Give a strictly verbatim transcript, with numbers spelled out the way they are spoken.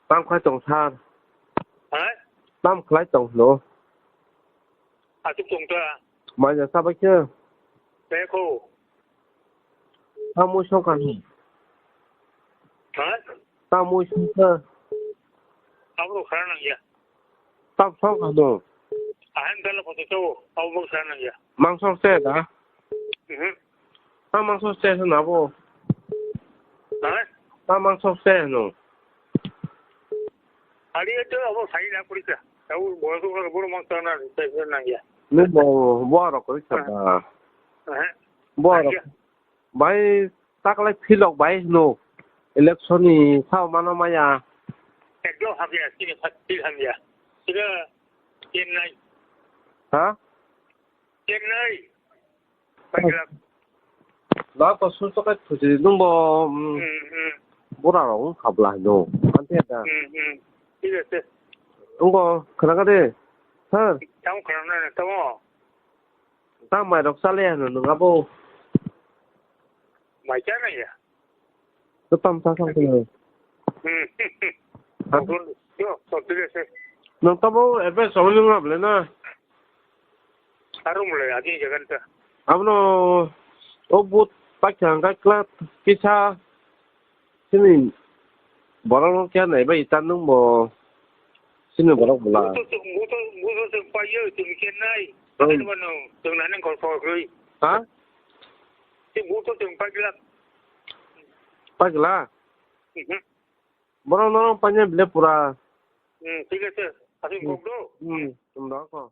Tam khlai tong sir? Ha? Tam khlai tong hwno? Aswk tong ta? Mai ja sabai khe? Beko. Tam mui song kha hwno? Ha? Tam mui song kha? Abo khara nang ya. Tam song kha hwno? Ahan dala koto to, abo khara nang ya. Mangso se da? Mhm. Ta mangso se hwno abo. Ha? Ta mangso se hwno. Ari to abo sai na kuri ka. Abo bo to ko bo mangso na se se nang ya. Ni bo bo ro kuri ka da. Ha. Bo ro. Nang ya. Bai taklai philok bai hwno. Election ni sao mano maya. Ekdom hamya, sini phat phil hamya. Sini Chennai. Ha? Chennai. Pailak. Na to susu kai thusi nung bo, mm, hmm, hmm, bura rok wng kha bwla hino. Ante da. Hmm, hmm. Thik ase. Wng bo khwna kha de. Ha? Tamo khwna na tamo. Ta mai rok chale hino nung abo. Mai cha na ya. To tam ta sang khe. Hmm. Ha? Yo, to thik ase. Nang tamo advice awli nung able na. Aro mulai adi jagan ta. Abono o but pakya hwnkha kla kisa sini borok no kya nai bai ta nung bo sini borok bwla. Buto, buto, buto chwng paio chwng khe nai. Hmm. Ani bono chwng nani kol kol kwrwi. Ha? Si buto chwng pagla. Pagla? Mhm. Borok no paina bile pura. Hmm, thik ase. Aswk kok do. Hmm, tum da ko.